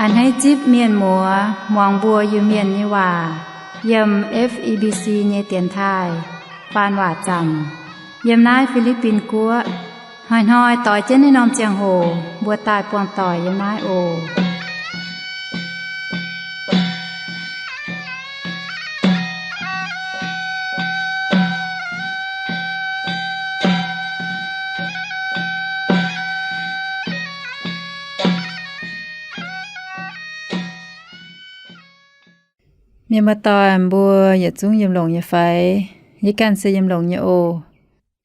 Hneiv zipv mienh muoz muangx mbuo Iu-Mienh nyei waac yiem F E B C nyei dienx taaih faan waac zanc yiem naaiv Fi^li^bin Guoqv. Hnoi-hnoi doix jienv naaiv norm ziangh hoc mbuo daaih buangh doic yiem naaiv oc. Mienh muoz-doic mbuo yietc zungv yiem longx nyei fai? Yie ganh se yiem longx nyei oc.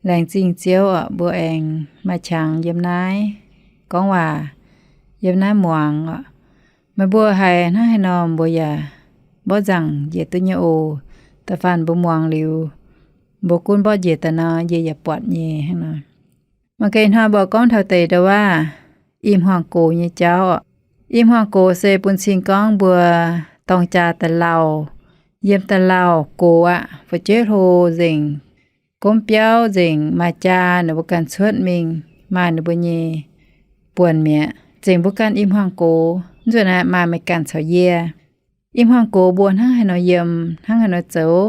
Laengz zingh Ziouv orqc, mbuo aengx maaih qangx yiem naaiv gorngv waac, yiem naaiv muangx orqc. Meih mbuo haiz hnangv haaix nor mbuo yaac mborqv nzangc njiec duqv nyei oc. Da'faanh mbuo muangx liuz, mbuo gunv mborqv njiec daaih nor, yie yaac buatc nyei hnangv nor. Mangc gaax ih hnoi mbuo gorngv taux deix ndau-waav i hmuangx gox nyei jauv orqc. I hmuangx gox se bun cing gorngv mbuo dorng jaa daaih lauh, yiem daaih lauh gox aqv, fu'jueiv hlo nzengc, gomv biauv nzengc, maaih jaa ninh mbuo ganh cuotv mingh maaih ninh mbuo nyei buonc mi'aqv. Nzengc mbuo ganh i hmuangx gox, mv nzunc naaiv maaih meih ganh caux yie. I hmuangx gox mbuo hnangv haaix nor yiem, hnangv haaix nor zoux,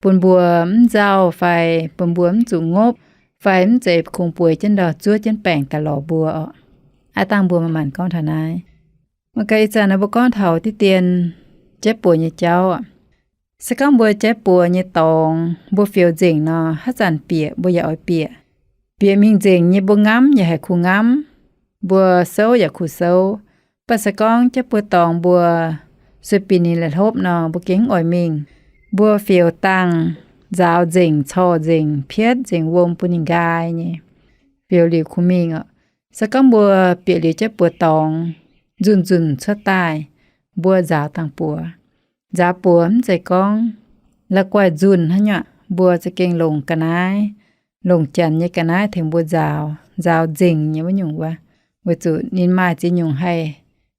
bun mbuo mv nzauh fai bun mbuo mv zuqc ngopv fai mv zeiz kungx bueix jienv ndau zuov jienv baengc daaih lorz mbuo orqc. Aav dangh mbuo manc-manc gorngv taux naaiv. Mangc gaax ih zanc naaiv mbuo gorngv taux diqv dien jaiv buoz nyei jauv orqc. Se gorngv mbuo jaiv buoz nyei dorngx mbuo fioux nzengc nor, haaix zanc bieqc mbuo yaac oix bieqc. Bieqc mingh nzengc nyei mbuo ngamv yaac haih kuh ngamv, mbuo souv yaac kuh souv. Mv baac se gorngv jaiv buoz dorngx mbuo sueih binc ninh la'hlopv nor, mbuo gengh mv oix mingh. Mbuo fioux dangh nzaaux nzengc, corc nzengc, pietv nzengc wuom bun ninh nqaai nyei, fioux liuz kuh mingh orqc. Se gorngv mbuo bieqc liuz jaiv buoz dorngx, nzunc-nzunc cuotv daaih, mbuo nzaaux dangh buoz. Nzaaux buoz mv zeiz gorngv la'guaih nzunh hnangv nyei, mbuo za'gengh longc ga'naaiv, longc janx nyei ga'naaiv tengx mbuo nzaaux, nzaaux nzengc nyei wuov nyungc wuov, weic zuqc ninh maaih ziex nyungc haih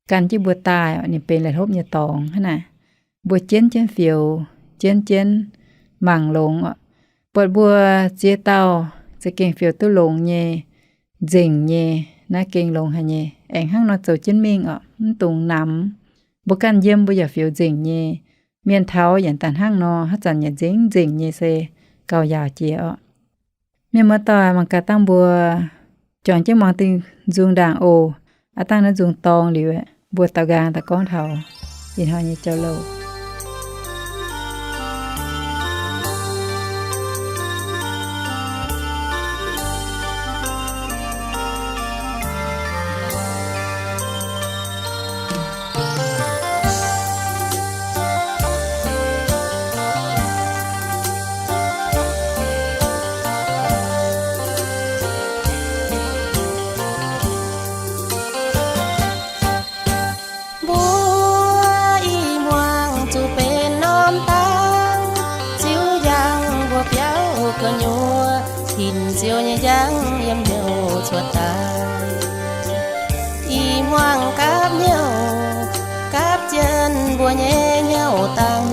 gan jienv mbuo daaih, ninh benx la'hlopv nyei dorngx hnangv naaic. Mbuo jienv jienv fioux, jienv jienv mangc longx orqc. Buatc mbuo ziex dauh za'gengh fioux duqv longx nyei, nzengc nyei, naaiv gengh longx haic nyei. Aengx hnangv nor zoux jienv mingh orqc, mv dungx namx. Mbuo ganh yiem mbuo yaac fioux nzengc nyei. Mienh taux yaac daaih hnangv nor, haaix zanc yaac nzengc nzengc nyei se gauh yaauc jiex orqc. Mienh muoz-doic, mangc gaax dangh mbuo juangc jienv muangx dingh nzung ndaangc oc. Aav dangh naaiv nzung dorng liuz, mbuo daaux nqaang daaih gorngv taux ih hnoi nyei jauv-louh. Mbuo i hmuangx zuqc benx norm dangh, ziux njang mbuo biauv gu'nyuoz, hinc ziouc nyei njang yiem hnyouv cuotv daaih. I hmuangx gapv hnyouv gapv jienv mbuo nyei hnyouv dangh,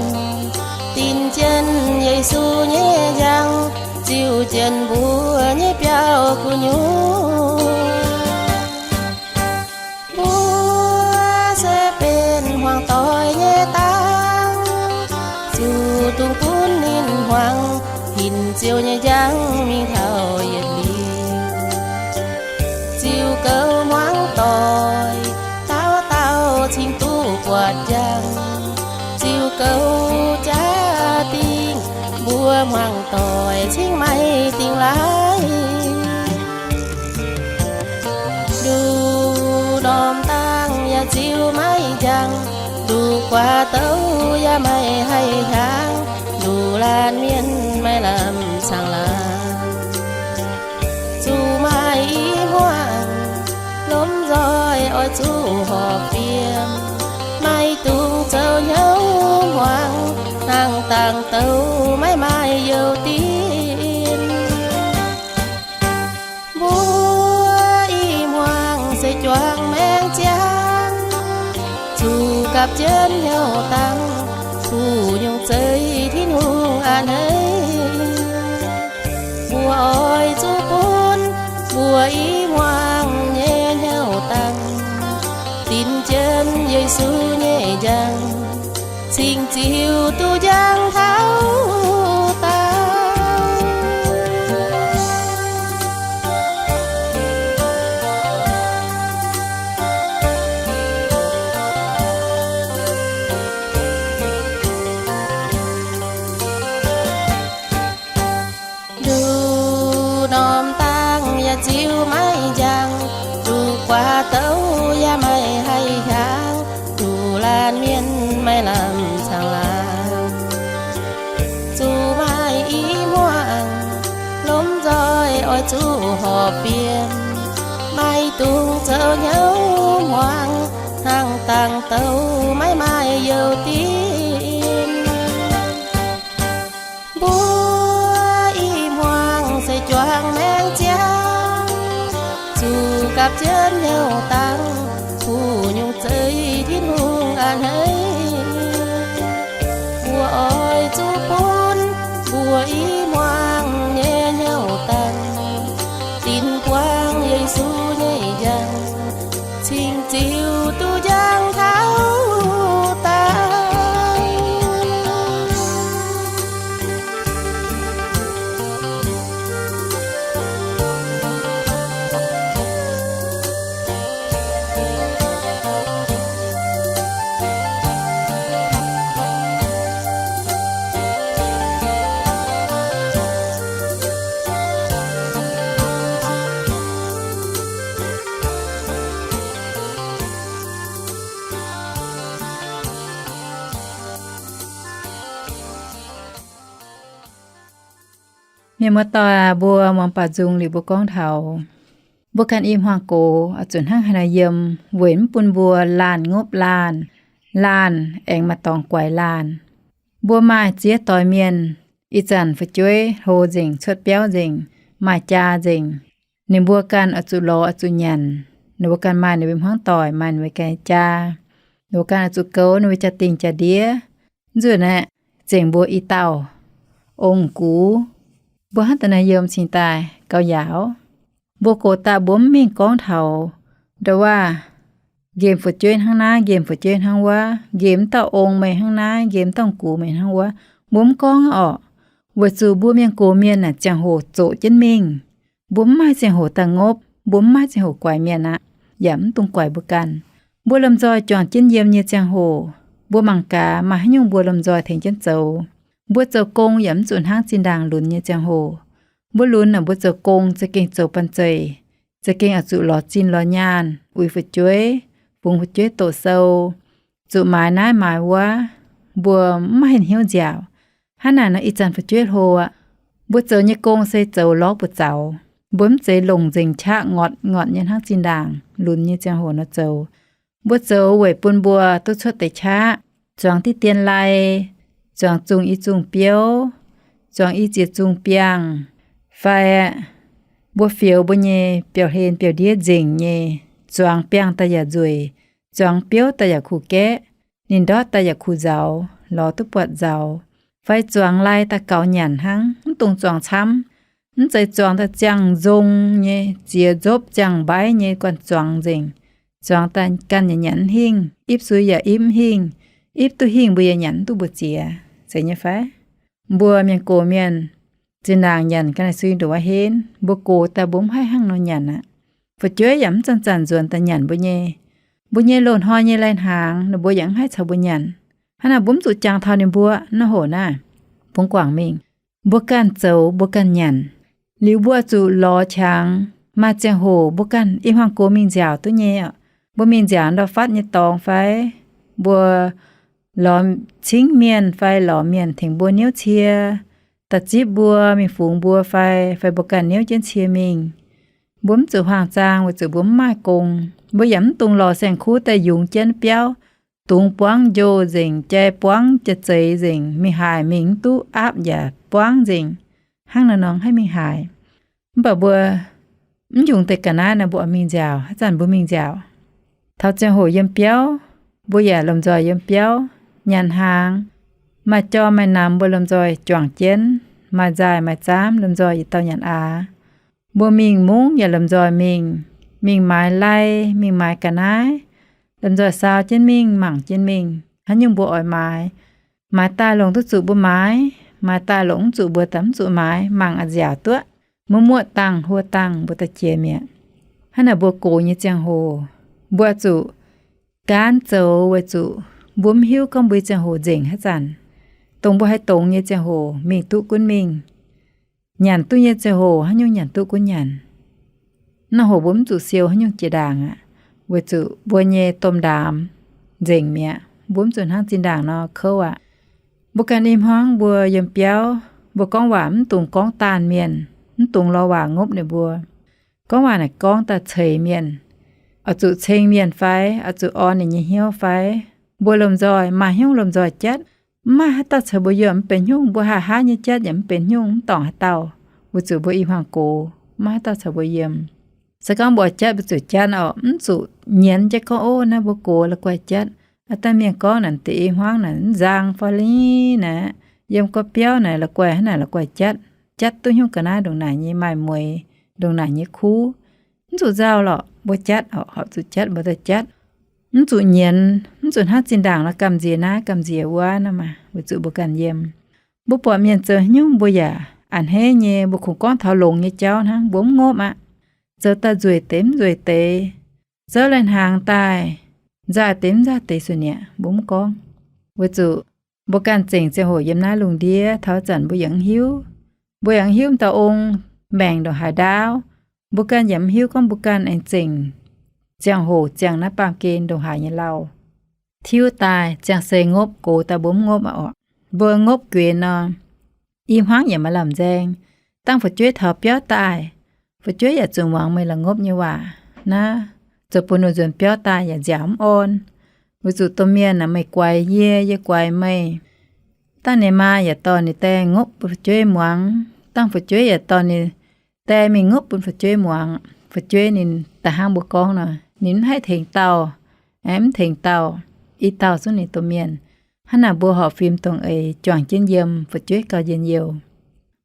dinx jienv Yesu nyei njang, ziux jienv mbuo nyei biauv gu'nyuoz. Mbuo se benx hmuangx doic nyei dangh, zuqc dungx gunv ninh hmuangx, hinc ziouc nyei njang mingh taux yietc liuz. Ziux goux hmuangx doic, dauh dauh cingx duqv buatc njang. Ziux goux jaa-dingh, mbuo hmuangx doic cingx maiv dingh laaix. Nduqc norm dangh yaac ziux maiv njang, nduqc guaax douc yaac maiv haih hiaangx, nduqc laanh mienh maiv lamh caangh laangz. Zuqc maaih i hmuangx lomh nzoih oix zuqc horpc fiem, maiv dungx zoux hnyouv hmuangx, hnangv dangh douc maiv maaih youh dinc. Mbuo i hmuangx se juangc maengc ziangx, zuqc gapv jienv hnyouv dangh, duqv nyungc zeiv Tin-Hungh a'hneiv. Mbuo oix zuqc gunv mbuo i hmuangx nyei hnyouv dangh, dinx jienv Yesu Yesu nyei njang, cing-ziu duqv njang taux daaih. Nduqc norm dangh yaac ziux maiv njang, nduqc guaax douv yaac maiv haih hiaangx, nduqc laanh mienh maiv lamh caangh laangz. Zuqc maaih i hmuangx lomh nzoih oix zuqc horpc bienh, maiv dungx zoux hnyouv hmuangx, hnangv dangh douv maiv maaih youh dinc. Mbuo i hmuangx se juangc maengc ziangx, zuqc gapv jienv hnyouv dangh, kuh nyungc zeiv Tin-Hungh a'hneiv. Mbuo oix zuqc bun mbuo i hmuangx nyei hnyouv dangh dinc buangv Yesu nyei njang, cing-ziu duqv njang taux daaih. Mienh muoz-doic aac, mbuo muangx baaux nzung liuz mbuo gorngv taux mbuo ganh i hmuangx gox oix zuqc hnangv haaix nor yiem weic mv bun mbuo laanh ngopv laanh, laanh aengx maaih dorngx guaix laanh. Mbuo maaih ziex doix mienh, ih zanc fu'jueiv hlo nzengc, cuotv biauv nzengc, maaih jaa nzengc. Ninh mbuo ganh oix zuqc lorz oix zuqc nyanc. Ninh mbuo ganh maaih ninh mbuo hmuangv doic, maaih ninh mbuo ganh jaa. Ninh mbuo ganh oix zuqc goux ninh mbuo jaa-dingh jaa-ndiev. Nzunc aeqv, zengc mbuo i dauh ong-gux. Mbuo hnangv da'naaiv yiem cingx daaih gauh yaauc. Mbuo gox daaih mbuo mv mingh gorngv taux nda'waav nqemh fu'jueiv hnangv naaiv, nqemh fu'jueiv hnangv wuov, nqemh dauh ong meih hnangv naaiv, nqemh dauh gux meih hnangv wuov. Mbuo mv gorngv orqc, weic zuqc mbuo mienh gox mienh naaic ziangh hoc zoqc jienv mingh. Mbuo mv maaih ziangh hoc daaih ngopv, mbuo mv maaih ziangh hoc guaix mienh aqv, yaac mv dungx guaix mbuo ganh. Mbuo lomh nzoih juangc jienv yiem nyei ziangh hoc, mbuo mangc gaax maaih haaix nyungc mbuo lomh nzoih tengx jienv zoux. Mbuo zoux gong yaac mv zuqc hnangv zinh ndaangc lunx nyei ziangh hoc. Mbuo lunx naaic mbuo zoux gong za'gengh zoux banh zeic, za'gengh oix zuqc lorz zinh lorz nyaanh, uix fu'jueiv, fungx fu'jueiv doqc sou, zuqc maaiz naaiv maaiz wuov, mbuo mv maaih hnyouv nziaauc. Hnangv naaic nor ih zanc fu'jueiv hlo aqv. Mbuo zoux nyei gong se zoux lorz buoz zaux. Mbuo mv zeiz longc nzengc qaqv ngotc ngotc nyei hnangv zinh ndaangc lunx nyei ziangh hoc nor zoux. Mbuo zoux weic bun mbuo duqv cuotv deix qaqv, zuangx diqv dien lai, zuangx zungh i zungh biouv, zuangx i ziex zungh biangh, fai mbuo fioux mbuo nyei biauv-hlen biauv-ndiev nzengc nyei, zuangx biangh daaih yaac nzueic, zuangx biouv daaih yaac kuh gaeqv, ninh ndortv daaih yaac kuh nzauz, lorz duqv buatc nzauz, fai zuangx lai daaih gaux nyanc hnangv, mv dungx zuangx camv. Mv zeiz zuangx daaih ziangh nzong nyei, ziex nzopv ziangh mbaiv nyei guanh zuangx nzengc. Zuangx daaih ganh yaac nyanc mv hingh, ipv sui yaac ipv mv hingh, ipv duqv hingh mbuo yaac nyanc mv duqv mbu'ziex, zeiz nyei fai? Mbuo mienh gox mienh, zinh ndaangc nyanc ga'naaiv sui ndoqc aqv henv, mbuo gox daaih mbuo mv haih hnangv nor nyanc aqv. Fu'jueiv yaac mv zanc-zanc nzuonx daaih nyanc mbuo nyei. Mbuo nyei loz-hnoi nyei lai-hnaangx ninh mbuo yaac mv haih caux mbuo nyanc. Hnangv naaic mbuo mv zuqc jangx taux ninh mbuo. Naaiv hoc naaiv, bungx guangc mingh, mbuo ganh zoux mbuo ganh nyanc. Liuz mbuo zuqc lorz qangx, maaih ziangh hoc mbuo ganh i hmuangx gox mingh nziaauc duqv nyei oc. Mbuo mingh nziaauc ndau-fatv nyei dorngx fai mbuo lorz cingv mienh fai lorz mienh tengx mbuo niouv cie, da'zipv mbuo mingh fungx mbuo fai, fai mbuo ganh niouv jienv cie mingh. Mbuo mv zuqc huaang-zaang weic zuqc mbuo mv maaih gong. Mbuo yaac mv dungx lorz saeng-kuv daaih yungz jienv biauv, dungz buangv njo nzengc, jai buangv jai zeix nzengc, mingh haaix mingh mv duqv, aapv yaac buangv nzengc. Hnangv naaiv nor haih mingh haaix? Mv baac mbuo mv yungz deix ga'naaiv nor mbuo oix mingh nziaauc. Haaix zanc mbuo mingh nziaauc, taux ziangh hoc yiem biauv, mbuo yaac lomh nzoih yiem biauv nyanc hnaangx. Maaih jorm maaih namx mbuo lomh nzoih juangc jienv, maaih nzaaih maaih zaamv lomh nzoih yietc dauh nyanc aax. Mbuo mingh mungv yaac lomh nzoih mingh, mingh maaiz lai, mingh maaiz ga'naaiv, lomh nzoih saau jienv mingh, mangc jienv mingh, haaix nyungc mbuo oix maaiz, maaiz daaih longc duqv zuqc mbuo maaiz, maaiz daaih longc mv zuqc mbuo daaih mv zuqc maaiz, mangc a'nziaauc duqv, muoqv muoqv dangh huo dangh mbuo daaih jiex mi'aqv. Hnangv naaic mbuo gox nyei ziangh hoc, mbuo zuqc gaanv zoux weic zuqc mbuo mv hiuv gorngv mbuo nyei ziangh hoc nzengc haaix zanc. Dongh mbuo haih dongz nyei ziangh hoc mingh duqv gunv mingh, nyanc duqv nyei ziangh hoc haaix nyungc nyanc duqv gunv nyanc. Naaiv hoc mbuo mv zuqc siou haaix nyungc jiex ndaangc aqv, weic zuqc mbuo nyei domh ndaamx nzengc mi'aqv. Mbuo mv zuqc hnangv zinh ndaangc nor kouv aqv. Mbuo ganh i hmuangv mbuo yiem biauv, mbuo gorngv waac mv dungx gorngv daanh mienh, mv dungx lorz waac ngopv ninh mbuo. Gorngv waac naaic gorngv daaih ceix mienh, oix zuqc ceng mienh fai, oix zuqc orn ninh nyei hnyouv fai. Mbuo lomh nzoih maaih hnyouv lomh nzoih jatv, mv maaih haaix dauh caux mbuo yiem mv benx hnyungv, mbuo haaix haaix nyei jatv yaac mv benx hnyungv, mv dorngc haaix dauh, weic zuqc mbuo i hmuangv gox mv maaih haaix dauh caux mbuo yiem. Se gorngv mbuo oix jatv mbuo zuqc jatv oc, mv zuqc nyienz jienv gorngv, Ov, naaiv mbuo gox la'guaih jatv. Aa, dangh mienh gorngv naaic deix i hmuangv naaic mv nzang fai lingh naaic, yiem gorqv-biauv naaic la'guaih hnangv naaic la'guaih jatv. Jatv duqv hnyouv ga'naaiv ndongc naaic nyei maaih mueix, ndongc naaic nyei kuv. Mv zuqc nzauh lorqc, mbuo jatv oc, horpc zuqc jatv mbuo daaih jatv. Mv zuqc nyienz, mv zuqc hnangv zinh ndaangc nor gamh nziex naaiv gamh nziex wuov nor maah, weic zuqc mbuo ganh yiem. Mbuo buatc mienh zoux haaix nyungc mbuo yaac a'hneiv nyei, mbuo kungx gorngv taux longx nyei jauv hnangv, mbuo mv ngopv aqv. Zoux daaih nzueic deix mv nzueic deix, zouv lai-hnaangx daaih nzaaih deix mv nzaaih deix su'niec, mbuo mv gorngv. Weic zuqc mbuo ganh zengc ziangh hoc yiem naaiv lungh ndiev taux zanc mbuo yaac mv hiuv. Mbuo yaac mv hiuv m'daaih ong maengc ndongc haaix ndaauv. Mbuo ganh yaac mv hiuv gorngv mbuo ganh aengx zengc ziangh hoc ziangh naaiv baamh gen ndongc haaix nyei lauh. Tiuv daaih ziangh seix ngopv, gox daaih mbuo mv ngopv aqv orqc. Mbuo ngopv guenx nor, i hmuangv yaac maaih lamh nzaeng. Dangh fu'jueiv taux biauv daaih, fu'jueiv yaac zuqc muangx meih la'ngopv nyei waac. Naaiv zoux bun ninh nzuonx biauv daaih yaac nziaauc mv orn. Weic zuqc domh mienh aah, meih guaix yie, yie guaix meih. Dangh ninh maa yaac dorh ninh die ngopv bun fu'jueiv muangx. Dangh fu'jueiv yaac dorh ninh die mingh ngopv bun fu'jueiv muangx. Fu'jueiv ninh da'hnangv mbuo gorngv nor, ninh mv haih tengx dauh, aengx mv tengx dauh, i dauh zungv ninh domh mienh. Hnangv naaic mbuo horpc fim dongh eix juangc jienv yiem, fu'jueiv gauh njien-youh.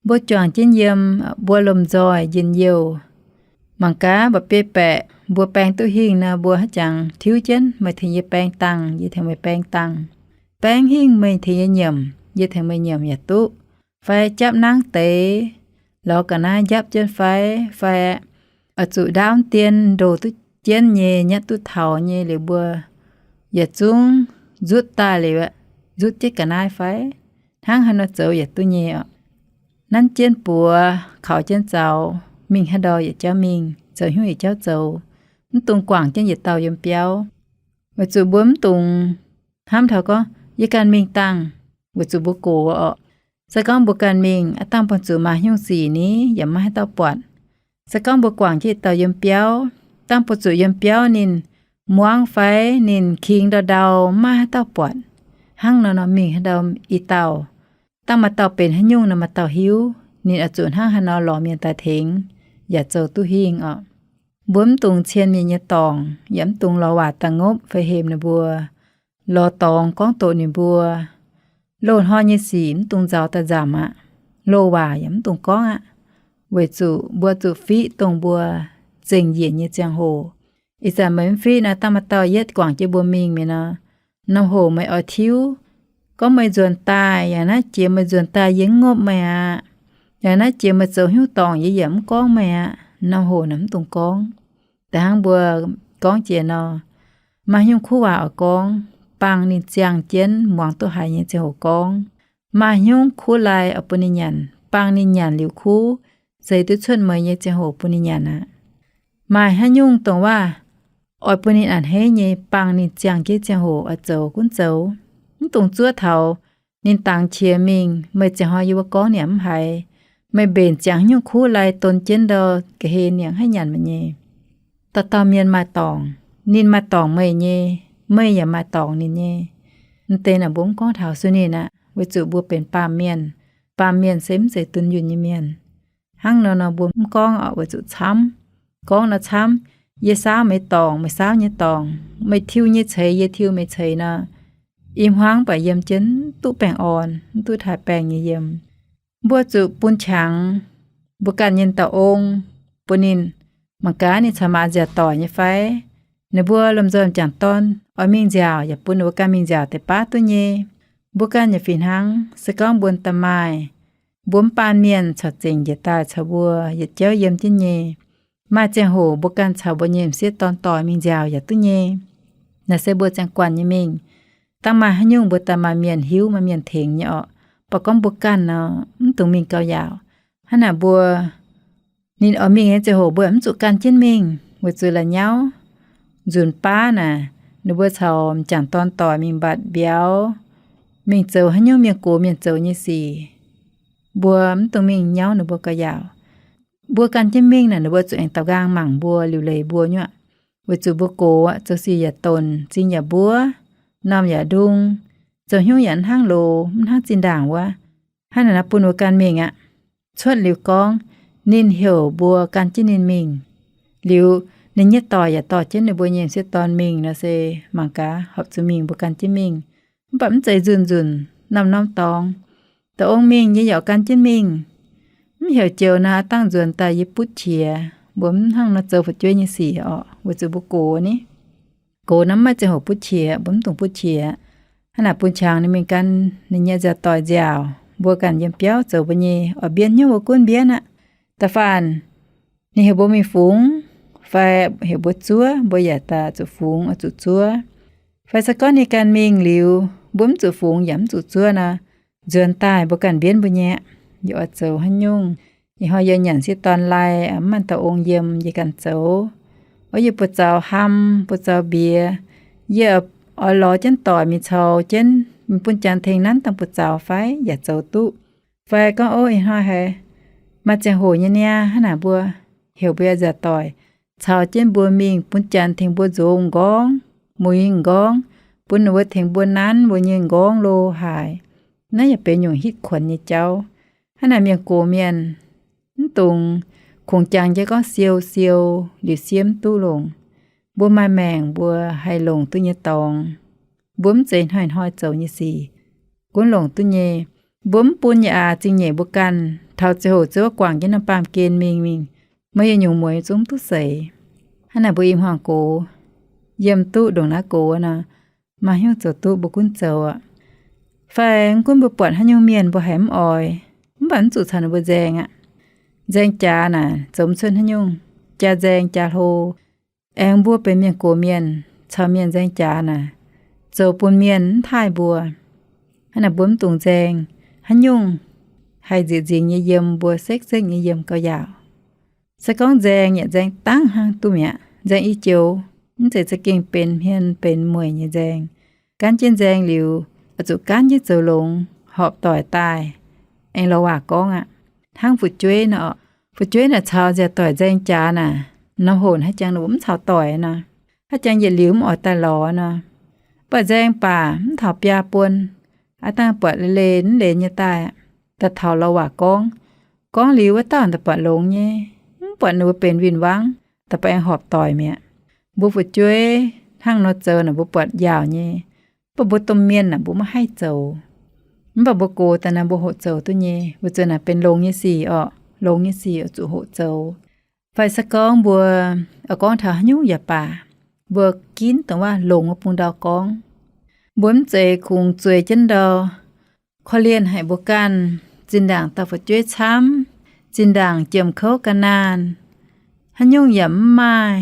Mbuo juangc jienv yiem, mbuo lomh nzoih njien-youh. Mangc gaax mba'biei baeqc mbuo baeng duqv hingh nor, mbuo haaix jangx tiuv jienv, meih tengx yie baeng dangh, yie tengx meih baeng dangh. Baeng hingh meih tengx yie nyiemc, yie tengx meih nyiemc yaac duqv. Fai japv nangv deix, lorz ga'naaiv njapv jienv fai, fai oix zuqc ndaauv dien ndoh duqv jienv nyei, nyatv duqv taux nyei liuz mbuo yietc zungv nzutv daaih liuz, nzutv jienv ga'naaiv fai, hnangv haaix nor zoux yietc duqv nyei oc. Nanv jienv buoz, kaux jienv zaux, mingh haaix ndau yietc jauv mingh, zoux hnyouv yietc jauv zoux, mv dungx guangc jienv yietc dauh yiem biauv. Weic zuqc mbuo mv dungx hnamv taux gorngv, yie ganh mingh dangh, weic zuqc mbuo gox oc. Se gorngv mbuo ganh mingh, aa dangh buonv zuqc maaih hnyungc sic ni, yaac maiv haaix dauh buatc. Se gorngv mbuo guangc jienv yietc dauh yiem biauv, dangh buonv zuqc yiem biauv ninh muangx fai ninh king ndau ndau, maiv haaix dauh buatc. Hnangv nor nor mingh haaix ndau i dauh, dangh maaih dauh benx haaix nyungc nor maaih dauh hiuv, ninh oix zuqc hnangv haaix nor lorz mienh daaih tengx, yaac zoux duqv hingh oc. Mbuo mv dungx cien mienh nyei dorngc, yaac mv dungx lorz waac daaih ngopv fai hemx ninh mbuo, lorz dorngx gorngv doqc ninh mbuo. Loz-hnoi nyei sic mv dungx nzauz daaih nzamc aqv. Loz-waac yaac mv dungx gorngv aqv. Weic zuqc mbuo zuqc fiqv dongh mbuo zengc njiec nyei ziangh hoc. Ih zanc meih mv fiqv nor, dangh maaih dauh yietv guangc jienv mbuo mingh mi'aqv nor, norm hoc meih oix tiuv, gorngv meih nzuonx daaih, yangh naaiv jiex meih nzuonx daaih yie mv ngopv meih aqv. Yangh naaiv jiex meih zoux hnyouv dorngc yie yaac mv gorngv meih aqv. Norm hoc naaic mv dungx gorngv. Da'hnangv mbuo gorngv jiex nor, maaih hnyungc kuv waac oix gorngv, bangh ninh ziangh jienv muangx duqv haiz nyei ziangh hoc gorngv. Maaih hnyungc kuv lai oix bun ninh nyanc, bangh ninh nyanc liuz kuv, zeix duqv cuotv meix nyei ziangh hoc bun ninh nyanc aqv. Maaih haaix nyungc dongh waac oix bun ninh a'hneiv nyei, bangh ninh ziangh jienv ziangh hoc oix zoux gunv zoux. Mv dungx zuov taux ninh dangx qiex mingh, meih ziangh hnoi yie mbuo gorngv ninh mv haiz. Meih mbenc ziangx haaix nyungc kuv lai don jienv ndau ga'hlen ninh haiv nyanc meih nyei. Dauh dauh mienh maaih dorngc, ninh maaih dorngc meih nyei, meih yaac maaih dorngc ninh nyei. M'deix naaic mbuo mv gorngv taux suv ninh aqv, weic zuqc mbuo benx baamh mienh. Baamh mienh se mv zeiz dunh yunh nyei mienh. Hnangv nor nor mbuo mv gorngv oc, weic zuqc camv. Gorngv nor camv, yie saauv meih dorngc, meih saauv nyei dorngc, meih tiuv nyei ceix, yie tiuv meih ceix nor, i hmuangv baac yiem jienv mv duqv baengh orn, mv duqv taaih baengh nyei yiem. Mbuo zuqc bun qangx mbuo ganh nyei dauh ong, bun ninh mangc gaax ninh caux maaz nziaauc doic nyei fai, Ninh mbuo lomh nzoih m'jangc dorn oix mingh nziaauc yaac bun ninh mbuo ganh mingh nziaauc deix baav duqv nyei. Mbuo ganh yaac fih hnangv, se gorngv mbuo daaih maaih, mbuo mv baan mienh caux zengc njiec daaih caux mbuo yietc jauv yiem jienv nyei. Maaih ziangh hoc mbuo ganh caux mbuo nyei m'sieqv dorn doic mingh nziaauc yaac duqv nyei. Naaiv se mbuo ziangh guanh nyei mingh. Dangh maaih haaix nyungc mbuo daaih maaih mienh hiuv, maaih mienh tengx nyei orqc. Mv baac gorngv mbuo ganh nor, mv dungx mingh gauh yaauc. Hnangv naaic mbuo, ninh oix mingh nyei ziangh hoc mbuo mv zuqc gan jienv mingh, weic zuqc la'nyauv nzunc baav naaic, ninh mbuo caux m'jangc dorn doic mingh mbatc mbiauz, mingh zoux haaix nyungc mienh gox mienh zoux nyei sic. Mbuo mv dungx mingh nyauv ninh mbuo gauh yaauc. Mbuo gan jienv mingh naaic, ninh mbuo zuqc aengx daaux nqaang mangc mbuo, liuc leiz mbuo nyuoqc. Weic zuqc mbuo gox aqv, zoux sic yaac donc, zing yaac mbuov, normh yaac ndung, zoux hnyouv yaac mv hnangv loz, mv hnangv zinh ndaangc wuov. Hnangv naaic nor bun mbuo gan mingh aqv. Cuotv liuz gorngv, ninh heuc mbuo gan jienv ninh mingh. Liuz, ninh nyei doic yaac dorh jienv ninh mbuo nyei m'sieqv dorn mingh nor se mangc gaax horpc zuqc mingh mbuo gan jienv mingh. Mv baac mv zeiz nzunc nzunc, norm-norm dorngx. Da'ong mingh yie yaac gan jienv mingh. Mv heuc joux naaic aav dangh nzuonx daaih yie butv qiex, mbuo mv hnangv nor zoux fu'jueiv nyei sic orqc, weic zuqc mbuo gox ni. Gox nor mv maaih ziangh hoc butv qiex, mbuo mv dungx butv qiex. Hnangv naaic bun qangx ninh mingh gan ninh nyei nziaauc doic nziaauc, mbuo ganh yiem biauv zoux mbuo nyei, oix mbienv hnyouv mbuo gunv mbienv aqv. Da'faanh ninh heuc mbuo mingh fungx, fai heuc mbuo zuov, mbuo yaac daaih zuqc fungx oix zuqc zuov. Fai se gorngv ninh ganh mingh liuz, mbuo mv zuqc fungx yaac mv zuqc zuov nor, nzuonx daaih mbuo ganh mbienv mbuo nyei aqv. Yie oix zoux haaix nyungc, ih hnoi yie nyanc sieqv dorn lai, mv maaih da'ong yiem, yie ganh zoux. Oix yie buoz-zaux ham, buoz-zaux mbiex, yie oix lorz jienv doic mingh caux jienv, mingh bun janx tengx nanv dangh buoz-zaux fai yaac zoux duqv. Fai gorngv, ov, ih hnoi haiz maaih ziangh hoc nyei niaa, hnangv naaic mbuo heuc mbuo nyei nziaauc doic caux jienv mbuo mingh bun janx tengx mbuo nzox m'nqorngv, muix m'nqorngv, bun ninh mbuo tengx mbuo nanv mbuo nyei m'nqorngv lo haaix. Naaiv yaac benx nyungc hitv kuonx nyei jauv. Hnangv naaic mienh gox mienh mv dungx kungx jangx jienv gorngv siou siou liuz siev mv duqv longc. Mbuo maaih maengc mbuo haih longc duqv nyei dorngx. Mbuo mv zeiz hnoi-hnoi zoux nyei sic, gunv longc duqv nyei. Mbuo mv bun yaac aax zingh nyeic mbuo ganh, taux ziangh hoc ziouc guangc jienv norm baamh gen mingh mingh, meih yie nyungc mueiz zungv duqv seix. Hnangv naaic mbuo i hmuangx gox, yiem duqv ndongc naaiv gox nor, maaih hnyouv zoux duqv mbuo gunv zoux aqv. Fai mv gunv mbuo buatc haaix nyungc mienh mbuo haiz mv oix, mv baac mv zuqc caux ninh mbuo nzaeng aqv. Nzaeng jaax naaic zoux mv cuotv haaix nyungc, jaa nzaeng jaa hlo. Aengx mbuo benx mienh gox mienh, caux mienh nzaeng jaax naaic, zoux bun mienh mv taaih mbuo. Hnangv naaic mbuo mv dungx nzaeng haaix nyungc haih nzieqc nzingx nyei yiem, mbuo sekv-sekv nyei yiem gauh yaauc. Se gorngv nzaeng yaac nzaeng dangv hnangv duqv mi'aqv. Nzaeng i joux, mv zeiz za'gengh benx hmien benx mueic nyei nzaeng. Gaanv jienv nzaeng liuz, oix zuqc gaanv jienv zoux longx, horpc doic daaih, aengx lorz waac gorngv aqv. Hnangv fu'jueiv nor, fu'jueiv naaic caux nziaauc doic nzaeng jaax naaic, norm hoc haaix jangx ninh mbuo mv caux doic nor, haaix jangx yietc liuz mv oix daaih lorz nor, mv baac nzaeng baac mv taux biaa buon, aav dangh buatc leih leih mv lenz nyei daaih, daaih taux lorz waac gorngv. Gorngv liuz wuov dauh daaih buatc longx nyei, mv buatc ninh mbuo benx win-wangv, daaih buatc aengx horpc doic mi'aqv. Mbuo fu'jueiv hnangv nor zoux naaic mbuo buatc yaauc nyei, mv baac mbuo domh mienh naaic mbuo maiv haih zoux. Mv baac mbuo gox daaih naaic mbuo hoqc zoux duqv nyei, weic zuqc naaic benx longx nyei sic orqc, longx nyei sic oix zuqc hoqc zoux. Fai se gorngv mbuo oix gorngv taux haaix nyungc yaac baac, mbuo ginv dongh waac longx wuov bung ndau gorngv. Mbuo mv zeiz kungx zueiz jienv ndau, korv-lienh haic mbuo ganh, zinh ndaangc dauh fu'jueiv camv, zinh ndaangc jiem kouv ga'naanh, haaix nyungc yaac mv maaih,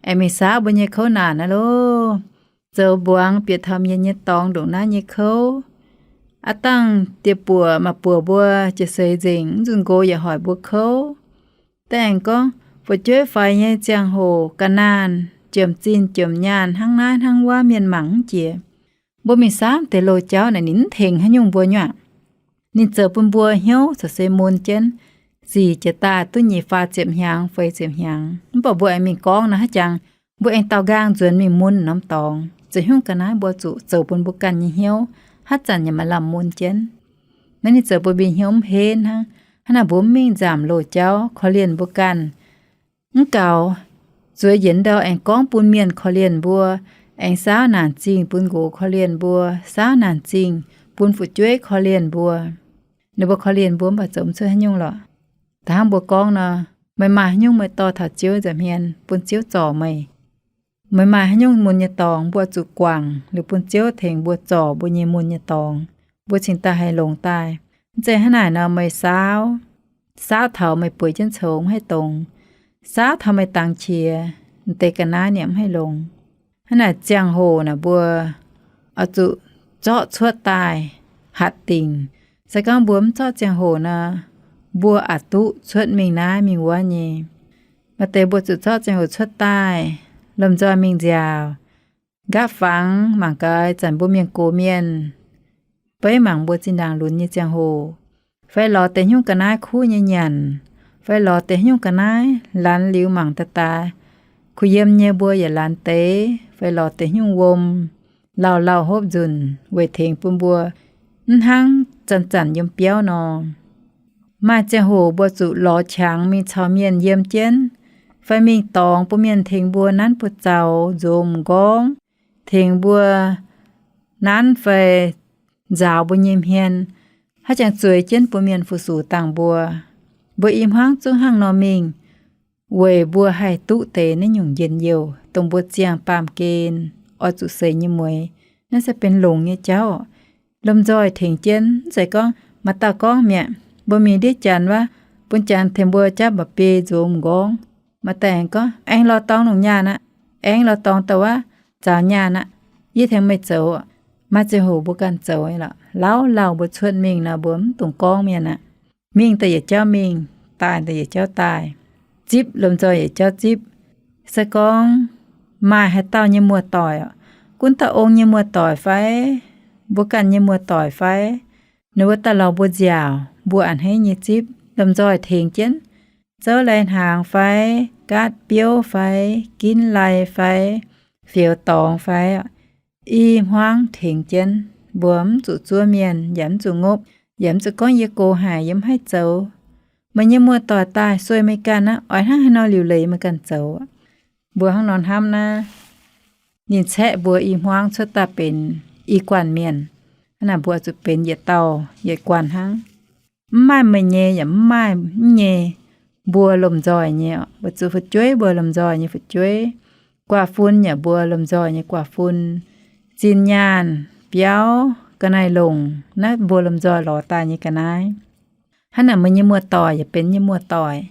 aengx mingh saauv mbuo nyei kouv naanc aqv loh. Zoux mbuangz bieqc taux mienh nyei dorngx ndongc naaiv nyei kouv. Aav dangh dieh buoc maaih buoc mbuo jiex seix nzengc, mv nzunc nqox yaac hoic mbuo kouv. Da'aengx gorngv fu'jueiv faix nyei ziangh hoc ga'naanh, jiem zinh jiem nyaanh hnangv naaiv hnangv wuov mienh mangc mv jiex. Mbuo mingh saauv deix loz-jauv naaic ninh mv tengx haaix nyungc mbuo nyuav. Ninh zoux bun mbuo hnyouv caux se mun jienv, zic jiex daaih duqv nyic faah ziepc hnyangx feix ziepc hnyangx. Mv baac mbuo aengx mingh gorngv nor haaix jangx, mbuo aengx daaux nqaang nzuonx mingh mun norm dorngx. Zoux hnyouv ga'naaiv mbuo zuqc zoux bun mbuo ganh nyei hnyouv haaix zanc yaac maaih lamh mun jienv. Naaiv ninh zoux bun mbuo hnyouv mv henv hnangv. Hnangv naaic mbuo mv mingh nzamc loz-jauv korv-lienh mbuo ganh. Mv gaux, zueiz yienx ndau aengx gorngv bun mienh korv-lienh mbuo, aengx saauv naanc zingh bun nqox korv-lienh mbuo, saauv naanc zingh bun fu'jueiv korv-lienh mbuo. Ninh mbuo korv-lienh mbuo mv baac zoux mv cuotv haaix nyungc lorqc. Da'hnangv mbuo gorngv nor, meih maaih haaix nyungc meih dorh taux Ziouv nza'hmien bun Ziouv zorc meih. Meih maaih haaix nyungc mun nyei dorngx, mbuo zuqc guangc liuz bun Ziouv tengx mbuo zorc mbuo nyei mun nyei dorngx, mbuo cingx daaih haih longx daaih. Mv zeiz hnangv naaic nor meih saauv, saauv taux meih bueix jienv coux mv haih dongz, saauv taux meih dangx qiex, mv deix ga'naaiv ninh mv haih longx. Hnangv naaic ziangh hoc naaic mbuo oix zuqc zorqv cuotv daaih hatc dingc. Se gorngv mbuo mv zorqv ziangh hoc nor, mbuo aqc duqv cuotv mingh naaiv mingh wuov nyei. Maaih deix mbuo zuqc zorqv ziangh hoc cuotv daaih, lomh nzoih mingh nziaauc, nqaapv fangx mangc gaax zanc mbuo mienh gox mienh, beiv mangc mbuo zinh ndaangc lunx nyei ziangh hoc, fai lorz deix hnyouv ga'naaiv kuv nyei nyanc, fai lorz deix hnyouv ga'naaiv lanz liuz mangc daaih daaih, kuh yiem nyei mbuo yaac lanz deix, fai lorz deix hnyouv wuom, lauh lauh hopv nzunc weic tengx bun mbuo mv hnangv zanc-zanc yiem biauv nor. Maaih ziangh hoc mbuo zuqc lorz qangx mingh caux mienh yiem jienv, fai mingh dorngx bun mienh tengx mbuo nanv buoz zaux nzomz m'nqorngv, tengx mbuo nanv fai nzaaux mbuo nyei hmien, haaix jangx zueiz jienv bun mienh fu-sux dangh mbuo. Mbuo i hmuangv zungv hnangv nor mingh, weic mbuo haih duqv deix naaiv nyungc njien-youh dongh mbuo ziangh baamh gen oix zuqc seix nyei mueix. Naaiv se benx longx nyei jauv. Lomh nzoih tengx jienv, mv zeiz gorngv maaih dauh gorngv mi'aqv, mbuo mingh ndiev janx wuov, bun janx tengx mbuo jaav mba'biei nzomz m'nqorngv. Maaih deix aengx gorngv, aengx lorz dorngx longc nyaanh aqv, aengx lorz dorngx da'wuov zaux nyaanh aqv, yie tengx meih zoux. Maaih ziangh hoc mbuo ganh zoux lorqc. Lauh lauh mbuo cuotv mingh nor mbuo mv dungx gorngv mienh aqv. Mingh daaih yietc jauv mingh, daaih daaih yietc jauv daaih, zipv lomh nzoih yietc jauv zipv. Se gorngv maaih haaix dauh nyei muoz-doic, gunv dauh ong nyei muoz-doic fai mbuo ganh nyei muoz-doic fai, ninh mbuo daaih lorz mbuo nziaauc, mbuo a'hneiv nyei zipv, lomh nzoih tengx jienv, zouv lai-hnaangx fai, gaatv biouv fai, ginv lai fai, fioux dorngx fai, i hmuangv tengx jienv. Mbuo mv zuqc zuov mienh, yaac mv zuqc ngopv, yaac mv zuqc gorngv yie gox haic, yie mv haih zoux. Meih nyei muoz-doic daaih sueih meih ganh aqv, oix hnangv haaix nor liuc leiz meih ganh zoux. Mbuo hnangv nor hnamv naaiv, ninh caeqv mbuo i hmuangv cuotv daaih benx i guanh mienh. Hnangv naaic mbuo zuqc benx yietc dauh yietc guanh hnangv. Mv maaih meih nyei yaac mv maaih mv nyei, mbuo lomh nzoih nyei, weic zuqc fu'jueiv mbuo lomh nzoih nyei fu'jueiv, guaav fun yaac mbuo lomh nzoih nyei guaav fun, zinh nyaanh, biauv, ga'naaiv-longc, naaiv mbuo lomh nzoih lorz daaih nyei ga'naaiv. Hnangv naaic meih nyei muoz-doic yaac benx nyei muoz-doic,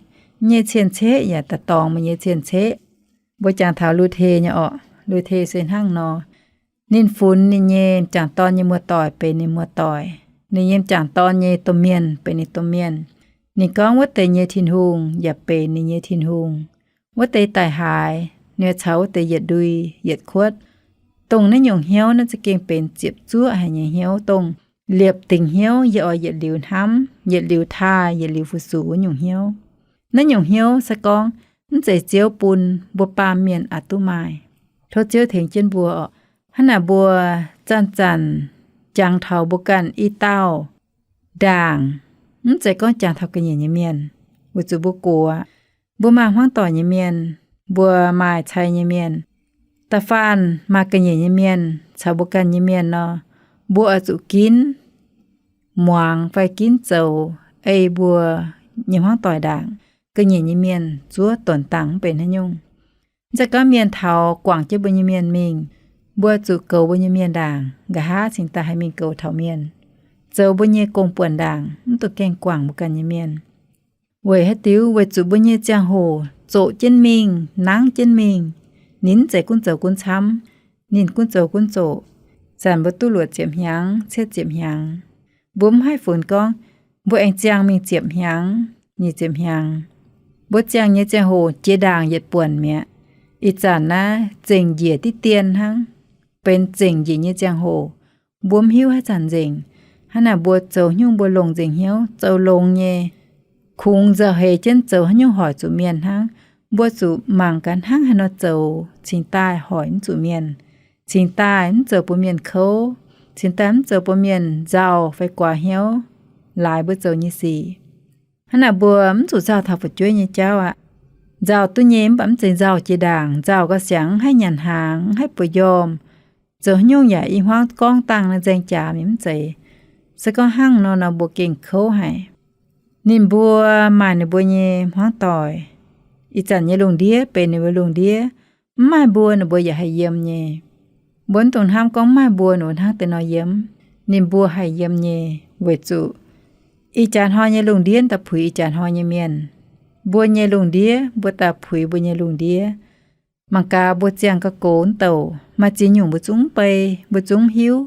nyei cien-ceqv yaac daaih dorngx meih nyei cien-ceqv. Mbuo jangx taux Lu^te nyei orqc, Lu^te se hnangv nor. Ninh funx ninh nyei m'jangc dorn nyei muoz-doic benx ninh muoz-doic, ninh nyei m'jangc dorn nyei domh mienh benx ninh domh mienh. Ninh gorngv wuov deix nyei Tin-Hungh yaac benx ninh nyei Tin-Hungh. Wuov deix daic haaix, ninh caux wuov deix yietc ndui yietc kuotv. Dongh naaiv nyungc hnyouv naaiv za'gengh benx ziepc zuoqv haic nyei hnyouv, dongh liepc dingc hnyouv yie oix yietc liuz hnamv, yietc liuz taaih, yietc liuz fu-sux wuov nyungc hnyouv. Naaiv nyungc hnyouv se gorngv mv zeiz Ziouv bun, mbuo baamh mienh aqc duqv maaih. Tov Ziouv tengx jienv mbuo oc. Hnangv naaic mbuo zanc-zanc jangx taux mbuo ganh i dauh ndaangc, mv zeiz gorngv jangx taux ga'nyiec nyei mienh, weic zuqc mbuo gox, mbuo maaih hmuangv doic nyei mienh, mbuo maaih cai nyei mienh. Da'faanh maaih ga'nyiec nyei mienh caux mbuo ganh nyei mienh nor, mbuo oix zuqc ginv muangx fai ginv zoux ei mbuo nyei hmuangv doic ndaangc. Ga'nyiec nyei mienh zuov donx dangh mv benx haaix nyungc. Mv zeiz gorngv mienh taux guangc jienv mbuo nyei mienh mingh, mbuo zuqc goux mbuo nyei mienh ndaangc, nqa'haav cingx daaih haih mingh goux taux mienh. Zoux mbuo nyei gong-buonc ndaangc, mv dungx gaengh guangc mbuo ganh nyei mienh. Weic haaix diuc? Weic zuqc mbuo nyei ziangh hoc zoqc jienv mingh, nangv jienv mingh. Ninh mv zeiz gunv zoux gunv camv, ninh gunv zoux gunv zoqc. Zanc mbuo duqv luoqc ziepc hnyangx, cietv ziepc hnyangx. Mbuo mv haih funx gorngv mbuo aengx ziangh mingh ziepc hnyangx, nyic ziepc hnyangx. Mbuo ziangh nyei ziangh hoc jiex ndaangc yietc buonc mi'aqv. Ih zanc naaiv zengc njiec diqv dien hnangv, benx zengc njiec nyei ziangh hoc. Mbuo mv hiuv haaix zanc nzengc. Hnangv naaic mbuo zoux nyungc mbuo longc nzengc hnyouv zoux longx nyei, kungx nzauh heix jienv zoux haaix nyungc hoic zuqc mienh hnangv. Mbuo zuqc mangc gaax hnangv haaix nor zoux cingx daaih hoic mv zuqc mienh, cingx daaih mv zoux bun mienh kouv, cingx daaih mv zoux bun mienh nzauh fai guaax hnyouv laaix mbuo zoux nyei sic. Hnangv naaic mbuo mv zuqc nzauh taux fu'jueiv nyei jauv aqv. Nzauh duqv nyei mv baac mv zeiz nzauh jiex ndaangc, nzauh gauh siangx mv haih nyanc hnaangx, mv haih bueix njormh. Zoux haaix nyungc yaac i hmuangv gorngv dangh naaiv nzaeng jaax mingh mv zeiz. Se gorngv hnangv nor nor mbuo gengh kouv haic. Ninh mbuo maaih ninh mbuo nyei hmuangv doic. Ih zanc nyei lungh ndiev benx ninh mbuo lungh ndiev. Mv maaih mbuo ninh mbuo yaac haih yiem nyei. Mbuo mv dungx hnamv gorngv mv maaih mbuo ninh mbuo hnangv deix nor yiem. Ninh mbuo haih yiem nyei, weic zuqc ih jaax hnoi nyei lungh ndiev daaih puix ih jaax hnoi nyei mienh. Mbuo nyei lungh ndiev, mbuo daaih puix mbuo nyei lungh ndiev. Mangc gaax mbuo ziangh ga'gox wuov douc, maaih ziex nyungc mbuo zungv mv bei, mbuo zungv mv hiuv,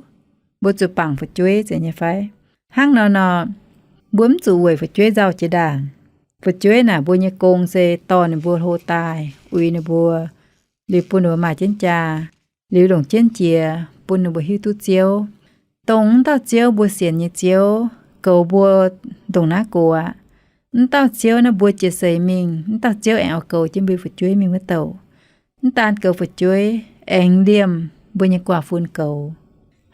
mbuo zuqc bangc fu'jueiv zeiz nyei fai? Hnangv nor nor, mbuo mv zuqc weic fu'jueiv nzauh jiex ndaangc. Fu'jueiv naaic mbuo nyei gong se dorh ninh mbuo hlo daaih, uix ninh mbuo, liuz bun ninh mbuo maaih jienv jaa, liuz longc jienv jiex bun ninh mbuo hiuv duqv Ziouv. Dongh wuov dauh Ziouv mbuo sienx nyei Ziouv goux mbuo ndongc naaiv gox aqv. Wuov dauh Ziouv naaiv mbuo jiex seix mingh, wuov dauh Ziouv aengx oix goux jienv mbuo fu'jueiv mingh wuov douc. Mv daan goux fu'jueiv, aengx liemh mbuo nyei guaax fun goux.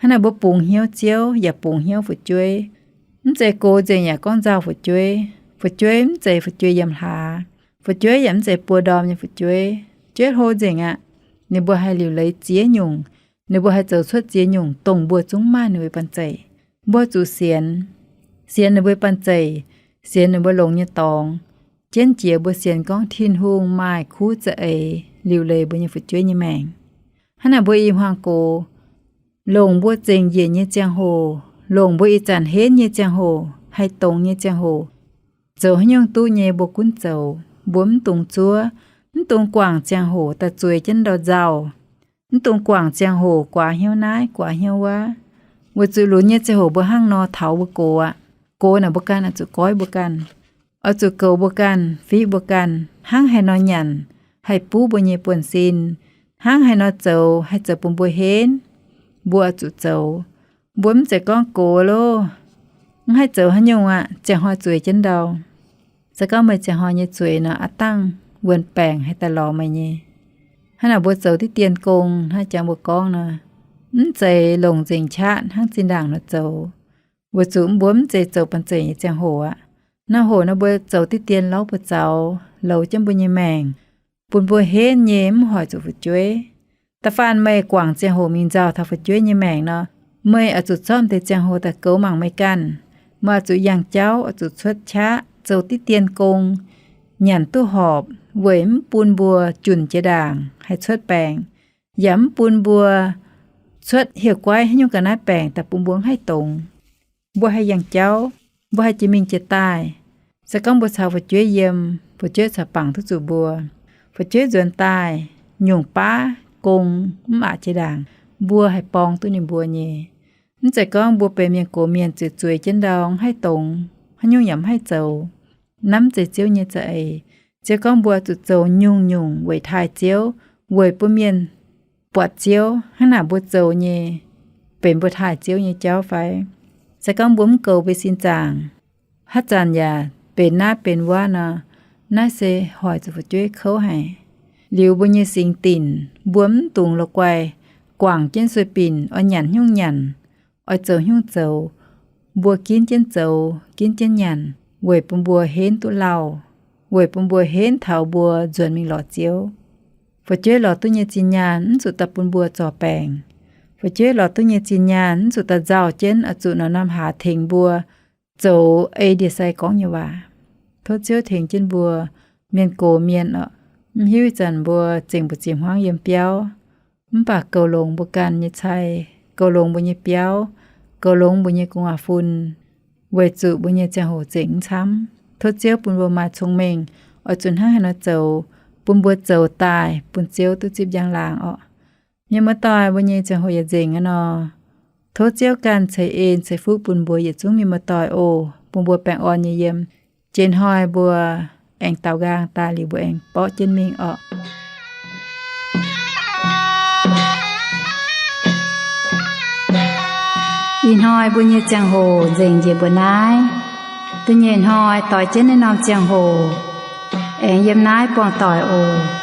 Hnangv naaic mbuo bungx hnyouv Ziouv yaac bungx hnyouv fu'jueiv. Mv zeiz gox nzengc yaac gorngv nzauh fu'jueiv. Fu'jueiv mv zeiz fu'jueiv yiem hlaax. Fu'jueiv yaac mv zeiz buo ndorm nyei fu'jueiv. Fu'jueiv hlo nzengc aqv. Ninh mbuo haih liuc leiz ziex nyungc. Ninh mbuo haih zoux cuotv ziex nyungc dongh mbuo zungv maaih ninh mbuo nyei banh zeic. Mbuo zuqc sienx. Sienx ninh mbuo nyei banh zeic, sienx ninh mbuo longx nyei dorngx. Jienv jiex mbuo sienx gorngv Tin-Hungh maaih kuv za'eix liuc leiz mbuo nyei fu'jueiv nyei maengc. Hnangv naaic mbuo i hmuangx gox, longc mbuo zengc njiec nyei ziangh hoc, longc mbuo ih zanc henv nyei ziangh hoc, haih dongz nyei ziangh hoc, zoux haaix nyungc duqv nyei mbuo gunv zoux. Mbuo mv dungx zuov, mv dungx guangc ziangh hoc daaih zueiz jienv ndau nzauh. Mv dungx guangc ziangh hoc guaax hnyouv naaiv guaax hnyouv wuov. Weic zuqc lunx nyei ziangh hoc mbuo hnangv nor taux mbuo gox aqv. Gox naaic mbuo ganh oix zuqc goiv mbuo ganh, oix zuqc goux mbuo ganh, fiqv mbuo ganh, hnangv haaix nor nyanc haih buv mbuo nyei buonv-sin, hnangv haaix nor zoux haih zoux bun mbuo henv, mbuo oix zuqc zoux. Mbuo mv zeiz gorngv gox loh, mv haih zoux haaix nyungc aqv, ziangh hnoi zueiz jienv ndau. Se gorngv meih ziangh hnoi nyei zueiz nor, aav dangh wuon-baengc haih daaih lorz meih nyei. Hnangv naaic mbuo zoux diqv dien gong, hnangv jangx mbuo gorngv nor, mv zeiz longc nzengc qaqv hnangv zinh ndaangc nor zoux. Weic zuqc mbuo mv zeiz zoux banh zeic nyei ziangh hoc aqv. Naaiv hoc nor mbuo zoux diqv dien lorz buoz zaux, loux jienv mbuo nyei maengc, bun mbuo henv nyei mv hoic zuqc fu'jueiv. Da'faanh meih guangc ziangh hoc mingh nzauh taux fu'jueiv nyei maengc nor, meih oix zuqc zorqv deix ziangh hoc daaih goux mangc meih ganh. Meih oix zuqc yangh jauv, oix zuqc cuotv qaqv, zoux diqv dien gong, nyanc duqv horpc, weic mv bun mbuo junc jiex ndaangc haih cuotv baengc, yaac mv bun mbuo cuotv hieh guaiv haaix nyungc ga'naaiv baengc daaih bun mbuo mv haih dongz. Mbuo haih yangh jauv, mbuo haih jiex mingh jiex daaih. Se gorngv mbuo caux fu'jueiv yiem, fu'jueiv caux bangc duqv zuqc mbuo. Fu'jueiv nzuonx daaih, nyungc baav gong mv aqc jiex ndaangc, mbuo haih borng duqv ninh mbuo nyei. Mv zeiz gorngv mbuo benx mienh gox mienh ziouc zueiz jienv ndau mv haih dongz, haaix nyungc yaac mv haih zoux. Naaiv mv zeiz Ziouv nyei za'eix. Ziouv gorngv mbuo zuqc zoux nyungc-nyungc weic taaih Ziouv, weic bun mienh buatc Ziouv. Hnangv naaic mbuo zoux nyei benx mbuo taaih Ziouv nyei jauv fai? Se gorngv mbuo mv goux mbuo sin zaangc, haaix zanc yaac benx naaiv benx wuov nor, naaiv se hoic zuqc fu'jueiv kouv haic. Liuz mbuo nyei singx dinc, mbuo mv dungx la'guaih guangc jienv sueih binc oix nyanc haaix nyungc nyanc, oix zoux haaix nyungc zoux. Mbuo ginv jienv zoux, ginv jienv nyanc, weic bun mbuo henv duqv lauh, weic bun mbuo henv taux mbuo nzuonx mingh lorz Ziouv. Fu'jueiv lorz duqv nyei zinh nyaanh mv zuqc daaih bun mbuo zorc baengc. Fu'jueiv lorz duqv nyei zinh nyaanh mv zuqc daaih nzauh jienv oix zuqc norm-norm hlaax tengx mbuo zoux ei ndie-sai gorngv nyei waac. Tov Ziouv tengx jienv mbuo mienh gox mienh oc. Mv hiuv ih zanc mbuo zengc mbu'ziex hmuangv yiem biauv, mv baac goux longx mbuo ganh nyei cai, goux longx mbuo nyei biauv, goux longx mbuo nyei gu'nguaaz-fun, weic zuqc mbuo nyei ziangh hoc zengc mv camv. Tov Ziouv bun mbuo maaih cong-mengh, oix zuqc hnangv haaix nor zoux, bun mbuo zoux daaih bun Ziouv duqv zipv njang-laangc orqc. Mienh muoz-doic, mbuo nyei ziangh hoc yaac nzengc aqv nor. Tov Ziouv ganh ceix en ceix fuqv bun mbuo yietc zungv mienh muoz-doic oc. Bun mbuo baengh orn nyei yiem. Jiex hnoi mbuo aengx daaux nqaang daaih liuz mbuo aengx borqv jienv mingh orqc. Ih hnoi mbuo nyei ziangh hoc nzengc njiec mbuo naaiv. Da'nyeic hnoi doix jienv naaiv norm ziangh hoc aengx yiem naaiv buangh doic oc.